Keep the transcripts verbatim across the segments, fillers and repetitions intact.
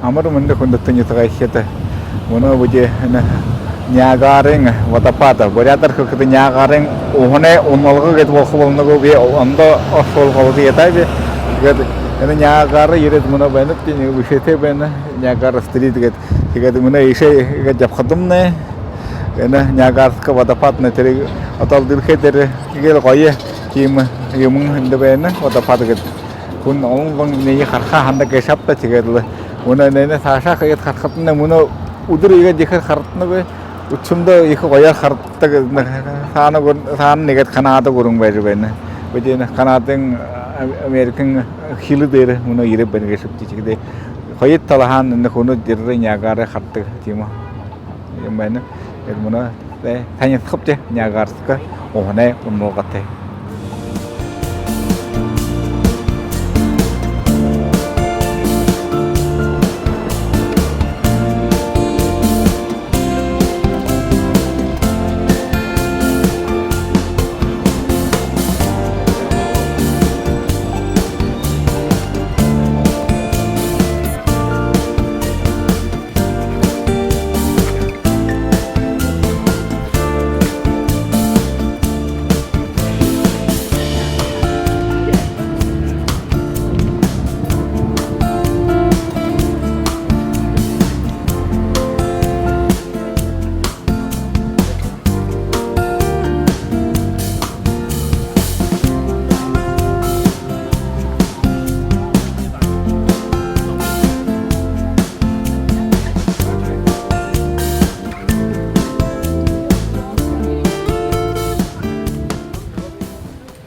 Амар мэндэ, хүндэтэ нютагайхид! Мүнөө бидэ энэ Ниагарын водопад, буряадаар хэлэхэдэ, Ниагарын уһанай уналга гээд болохо болоно гү, би ондоо оршуулга олжо ядааби. Тиигээд энэ Ниагара ерээд мүнөө байнабди, нэгэ бэшээтэй байна, Ниагара стрит гээд. Тиигээд мүнөө иишээ гээд ябахадамнай, энэ Ниагарский водопад, нэ, тэрэ одоол дэлхэй дээрэ эгээл гоё тиимэ юумэн эндэ байна, водопад гээд. Хүн олон зон энээниие харахаа һанадаг гээшэ ааб даа. Тиигээд лэ мүнөө энээниие саашаа хаяад харахадамнай, мүнөө үдэр иигээд ехээр харагданагүй, үдшэндөө ехэ гоёор харагдадаг. Саана гүр-, саана нэгэ Канада гүрэн байжа байна. Бидэ энэ Канадын, а, Америкын хилэ дээрэ мүнөө ерээ байна гээшэбди. Тиихэдээ хоёр талаһаань энэ хүнүүд ерээ, Ниагарые харадаг тиимэ юм байна. Тиигээд мүнөө, э, танилсахабди Ниагарский уһанай уналгатай.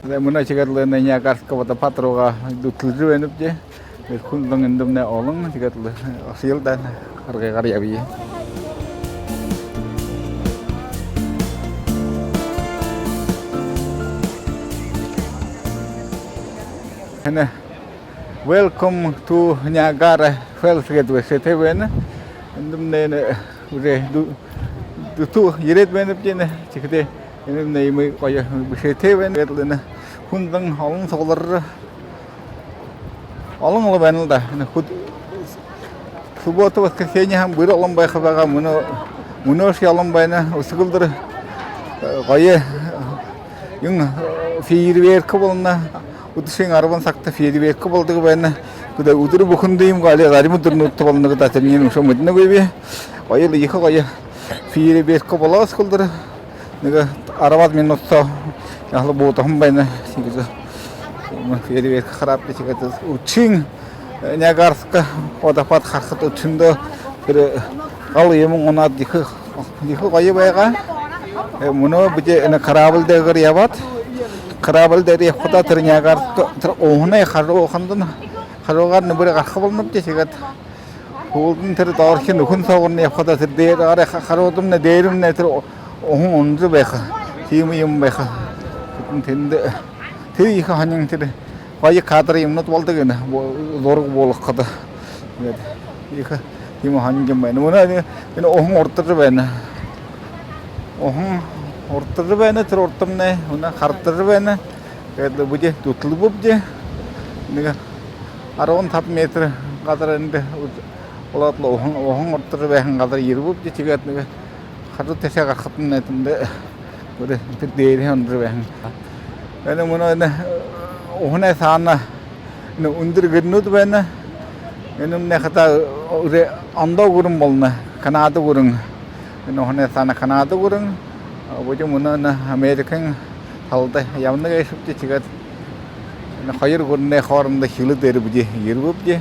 Зай, мүнөө тиигээд лэ энэ Ниагарский водопад руугаа дүтэлжэ байнабди. Тиигээд хүн зон эндэмнай олон, тиигээд лэ ошоёл даа, аргыгаар ябая. Энэ Welcome to Niagara Falls гээд бэшээтэй байна. Эндэмнай энэ уже дү-, дүтүү ерээд байнабди. Тиихэдээ эндэмнай иимэ гоё бэшээтэй байна. Тиигээд лэ энэ хүн зон олон сугларжа, олон лэ байна л даа. Энэ хүд-, суббота, воскресенье һаань бүри олон байха байгаа. Мүнөө, мүнөөшье олон байна. Үсэгэлдэр, э, гоё, э, юун, э, фейерверк болоно. Үдэшын арбан сагта фейерверк болодог байна. Тиихэдэ үдэр бүхэндэ юм гү, али зарим үдэрнүүдтэ болоно гү даа, тэрэниие үшөө мэдэнэгүйб. Гоё лэ, ехэ гоё фейерверк болоо үсэгэлдэр. Нэгэ арбаад минута соо яһала буудаһан байна. Тиигэжэ фейерверк хараабди. Тиигээд үдшын, э, Ниагарский водопад харахада, үдшэндөө тэрэ гал юумэн унаад, ехэ, ехэ гоё байгаа. Э, мүнөө бидэ энэ корабль дээрэ ябаад, корабль дээрэ ябахадаа тэрэ Ниагарский, тэрэ уһанай хажуухандань, хажуугаарнь бүри гараха болонобди. Тиигээд һүүлдэнь тэрэ доорхи нүхэн соогуурнь ябахадаа, тэрэ дээрэ гараа ха-, хажуудамнай, дээрэмнай тэрэ у-, уһан унажа байха. Тиимэ юм байха. Тиихэдэнь тэндэ тэрэ ехэ һонин, тэрэ гоё кадр юумэнүүд болодог энэ, бу-, зураг буулгахада. Тиигээд ехэ тиимэ һонин юм байна. Мүнөө энэ, энэ уһан урдажа байна. Уһан урдажа байна, тэрэ урдамнай мүнөө харагдажа байна. Тиигээд лэ бидэ дүтэлбэбди. Нэгэ арбан табан метр газар эндэ үд-, болоод лэ уһан, уһан урдажа байһан газар ерэбэбди. Тиигээд нэгэ хажуу тээшээ гарахадамнай, тэндэ бүри тэрэ дээрэһээ унажа байһан. Энэ мүнөө энэ уһанай саана энэ үндэр гэрнүүд байна. Энэмнай хадаа уже ондоо гүрэн болоно, Канада гүрэн. Энэ уһанай саана Канада гүрэн. А бидэ мүнөө энэ Америкын талада ябана гээшэбди. Тиигээд энэ хоёр гүрэнэй хоорондо хилэ дээрэ бидэ ерэбэбди.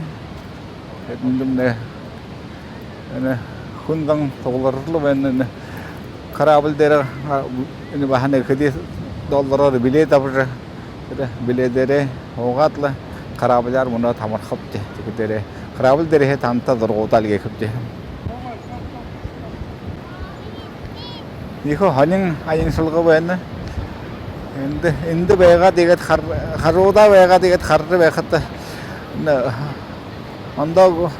Эндэмнай энэ хүн зон сугларжа лэ байна. Энэ корабль дээрэ, а, энэ баһа нэгэ хэды доллараар билет абажа, тэрэ билет дээрээ һуугаад лэ, корабльяар мүнөө амархабди. Тиихэдээрээ корабль дээрэһээ тантай зурагуудаа эльгээхэбди. Ехэ һонин аяншалга байна. Эндэ, эндэ байгаад, иигээд хар-, хажуудаа байгаад, иигээд хаража байхада, энэ ондоо,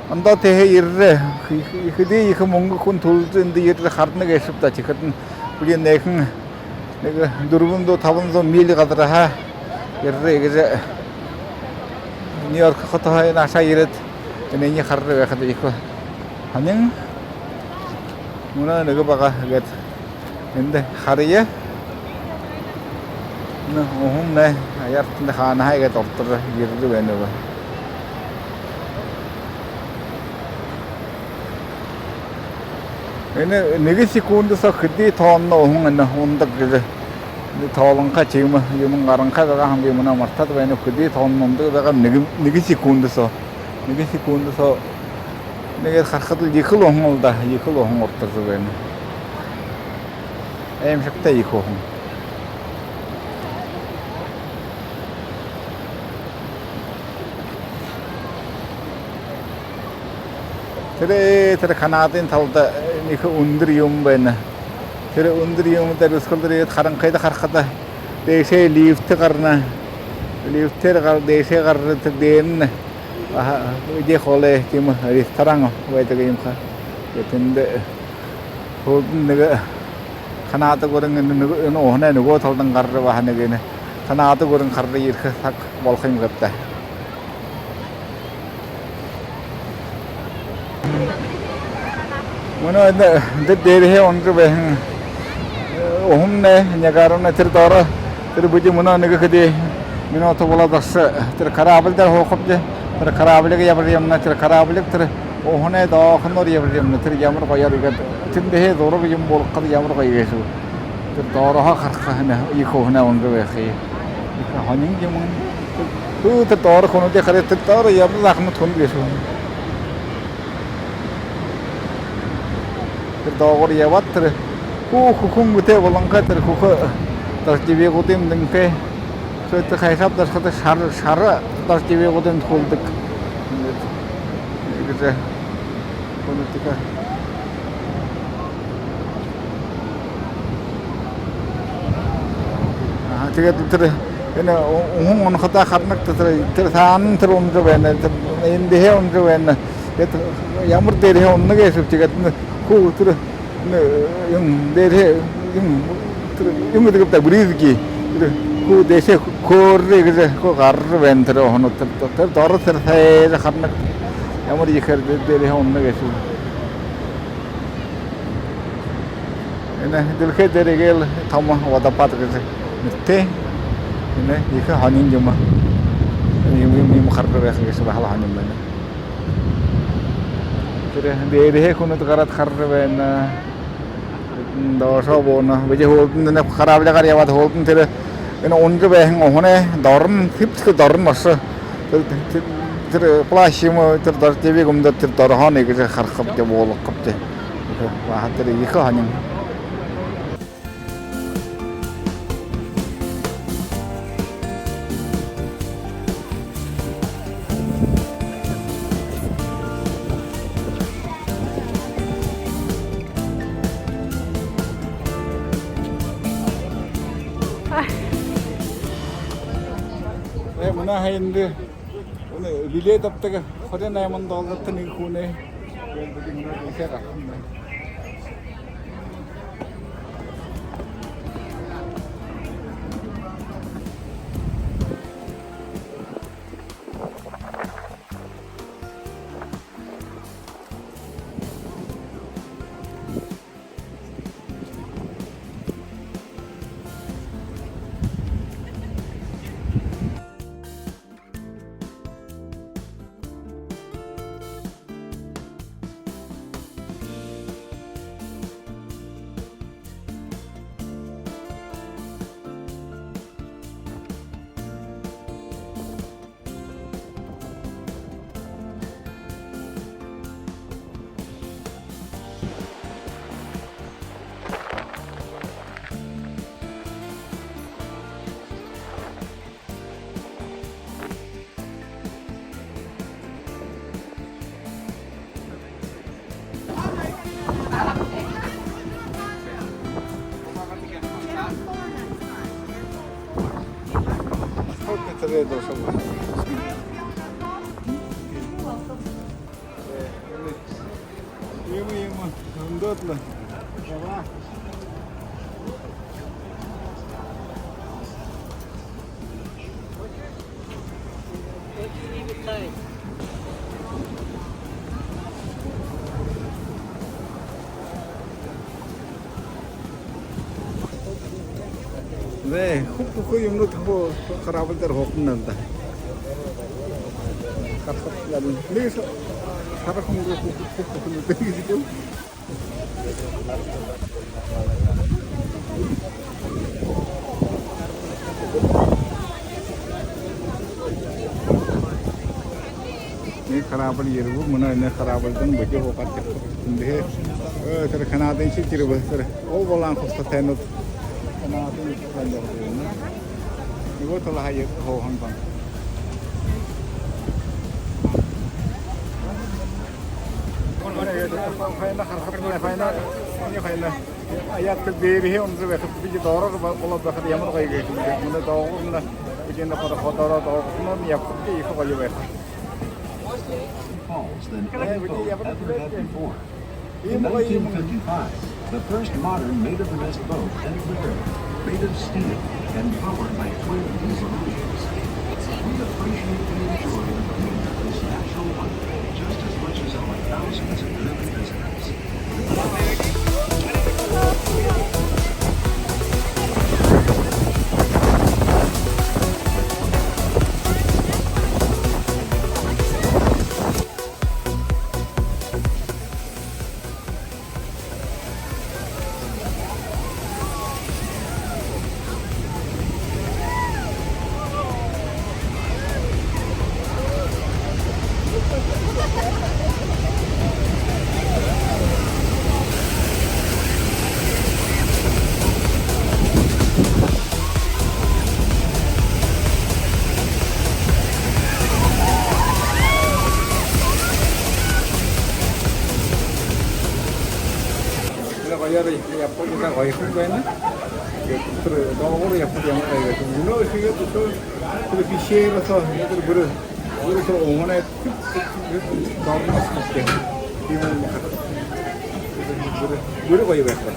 ондоо тээһээ ерээ, хэ-, хэды ехэ мүнгэ хүн түлэжэ, эндэ ерээ харана гээшэб даа. Тиихэдэнь, блин, нэгэн, нэгэ дүрбэн зуу, табан зуу миль газарһаа ерээ гэжэ, Нью-Йорк хотоһоо энэ ашаа ерээд, Энээниие харжа байхада ехэ һонин. Мүнөө нэгэ бага гээд эндэ харая. Мүнөө уһан нэ аяар тэндэ хаанаһаа гээд орторжо ерэжэ байна бэ. Энэ нэгэ секунд соо хэды тонно уһан энэ унадаг гэжэ тоолонхой, тиимэ юумэн гаранхай байгаа һэн, би мүнөө мартаад байнаб, хэды тонно унадаг байгаа нэгэ, нэгэ секунд соо. Нэгэ секунд соо. Нэгэ харахада ехэл уһан лэ даа, ехэл уһан орторжо байна. Аймшагтай ехэ уһан. Тэрэ, тэрэ Канадын талада ехэ үндэр юумэн байна. Тэрэ үндэр юумэн дээрэ үсхэлдэр ерээд, харанхыда харахада, дээшээ лифт гарана. Лифтээр гар-, дээшээ гараад, тэрэ дээрэнь, аха, эдеэ хоолой, тиимэ ресторан байдаг юм ха. Тиигээд тэндэ һүүлдэнь нэгэ Канада гүрэн энэ нүг-, энэ уһанай нүгөө талдань гаража, баһа нэгэ энэ Канада гүрэн гаража ерэхэ саг болохо юм гээб даа. Мүнөө энэ дэ-, дээрэһээ унажа байһан, э, уһамнай, Ниагарамнай, тэрэ доро, тэрэ бидэ мүнөө нэгэ хэды минута болоод ошоо, тэрэ корабль дээрэ һуухабди, тэрэ кораблиие ябажа ябанабди, тэрэ кораблиие тэрэ уһанай доохоноор ябажа ябанабди, тэрэ ямар гоёор иигээд, тэндэһээ зураг юумэ болгохо ямар гоё гээшэб. Тэрэ доороһоо харахада, һайн, ехэ уһанай унажа байхые. Ехэ һонин юм. Хүү, тэрэ доро хүнүүдые харая, тэрэ доро ябажа байхадань хүнүүд гээшэ. Тэрэ доогуур ябаад, тэрэ хүү, хүхэ үнгэтэ болонхой, тэрэ хүхэ дождевигуудынь дэнхэй. Тэрэ хайшааб даа ошоходо, шара, шара дождевигуудынь хүлдэг. Иигээд, иигэжэ. Хүнүүдые. Аха, тиигээд тэрэ энэ у-, уһан унахадаа харанагты, тэрэ, тэрэ саанань тэрэ унажа байна, тэрэ эндэһээ унажа байна. Тиигээд ямар дээрэһээ унана гээшэб, тиигээд энэ хүү тэрэ, энэ юун дээрэһээ, юун, тэрэ юун гэдэг бэ даа, брызги. Тэрэ хүү дээшээ хөөржэ иигэжэ хүү гаража байна тэрэ уһанууд, тэрэ, тэрэ доро тэрэ сайжа харанагты, ямар ехээр дэ-, дээрэһээ унана гээшэб. Энэ дэлхэй дээрэ эгээл томо водопад гэжэ нэрэтэй. Энэ ехэ һонин юм. Иимэ, иимэ, иимэ хаража байха гээшэ баһал һонин байна. Тэрэ дээрэһээ хүнүүд гараад хаража байна. Доошоо бууна. Бидэ һүүлдэнь энэ кораблигаар ябаад, һүүлдэнь тэрэ энэ унажа байһан уһанай доронь, хэбтэ доронь ошоо. Тэрэ, тэрэ, тэрэ плащ юм гү, тэрэ дождевик үмдөөд, тэрэ дороһоонь иигэжэ харахабди, буулгахабди. Баһа тэрэ ехэ һонин. Э, мүнөө һаян даа. Үнөө билет абтадаг хорин найман доллартай нэгэ хүнэй. Иигээд бидэ мүнөө дэлхэй гарахамнай. Сколько это рейдов, чтобы? Иимэ, иимэ. Үндөөд лэ. Давай. Э, хүб бүхы юумэнүүд хуу корабль дээрэ һууһан байна даа. Харахад лэ, нэгэ са-, сагаан хүн руу хүб, хүб бүхэнүүд дээрэ гэжэ. Нэгэ корабль ерэбэ, мүнөө энэ корабльда бидэ һуугаад ябахабди. Тиихэдээ, э, тэрэ Канадын шэнги ерэбэ, тэрэ. Оо, болоһон хубсаһатайнууд. Канадын шэнги байна. Нүгөө талаһаа ерэжэ һууһан байна. Хойно, харахадань хойно, энэ хойно. Аяад тэрэ дээрэһээ унажа байхада, бидэ доороһоо ба-, болоод байхада ямар гоё гээшэб. Мүнөө доогуур, мүнөө бидэ энэ пароходоороо доогуурһаа ябахадань ехэ гоё байха. Falls than any boat ever had before. In nineteen fifty-five, the first modern Maid of the Mist boat entered the harbor. Made of steel and powered by twin diesel engines, we appreciate and enjoy the beauty of this natural wonder just as much as our thousands of early visitors. Тэрэ гоёор ябахада гоёхон байна. Тэрэ доогуур ябахада ямар гоё гээшэб. Мүнөө шэнги тэрэ пещера соо, тэрэ бүри, бүри тэрэ уһанай доорнь ошохо гээшэ. Тиимэ юм харахада. Бүри, бүри гоё байха.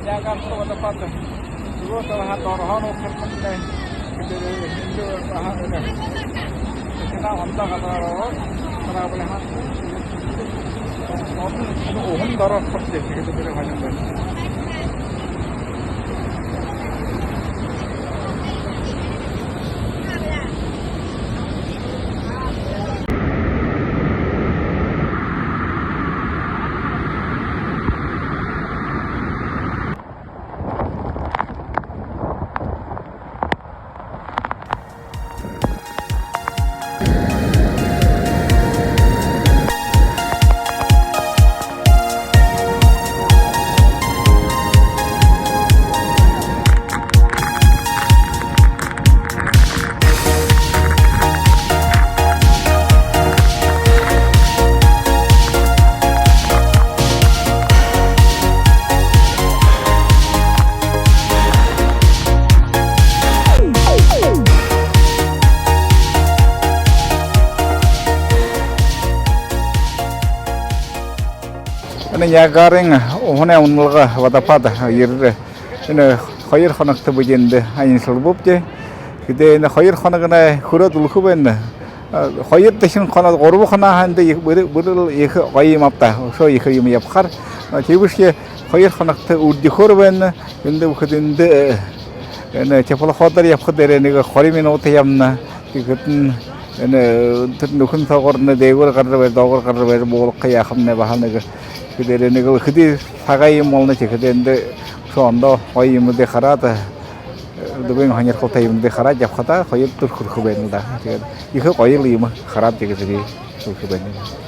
Ниагарскэ водопад. Нүгөө талаһаа доороһоо нуухархамнай. Эндэ баһа энэ. Эндэ онсо газараар корабльһаа. Уһан доро орохо гээшэ, тиигээд тэрэ хойно байна. Энэ Ниагарай уһанай уналга, водопад ерээ. Энэ хоёр хоногто бидэ эндэ аяншалбабди. Тиихэдээ энэ хоёр хоногынь хүрөөд үлэхэ байна. Хоёрдохи хоногой, гурбадахи хоногой эндэ ехэ, бүри, бүри ехэ гоё юм ааб даа. Үшөө ехэ юм ябахаар. Тиибэшье хоёр хоногто үрдихөөр байна. Эндэ бүхэдэ эндэ, э, энэ теплоходоор ябаха дээрээ нэгэ хорин минута ябана. Тиихэдэнь Энэ, э, тэрэ нүхэн соогуурнь дээгүүр гаража байжа, доогуур гаража байжа, буулгаха яахамнай баһа нэгэ. Тиихэдээ нэгэ лэ хэды сагай юм болоно, тиихэдээ эндэ шондоо гоё юумэдые хараад, э, дүбэн һонирхолтой юумэдые хараад ябахадаа хоёр дүр хүрэхэ байна даа. Тиигээд ехэ гоё лэ юумэ хараад, тиигээд би хүрэхэ байна.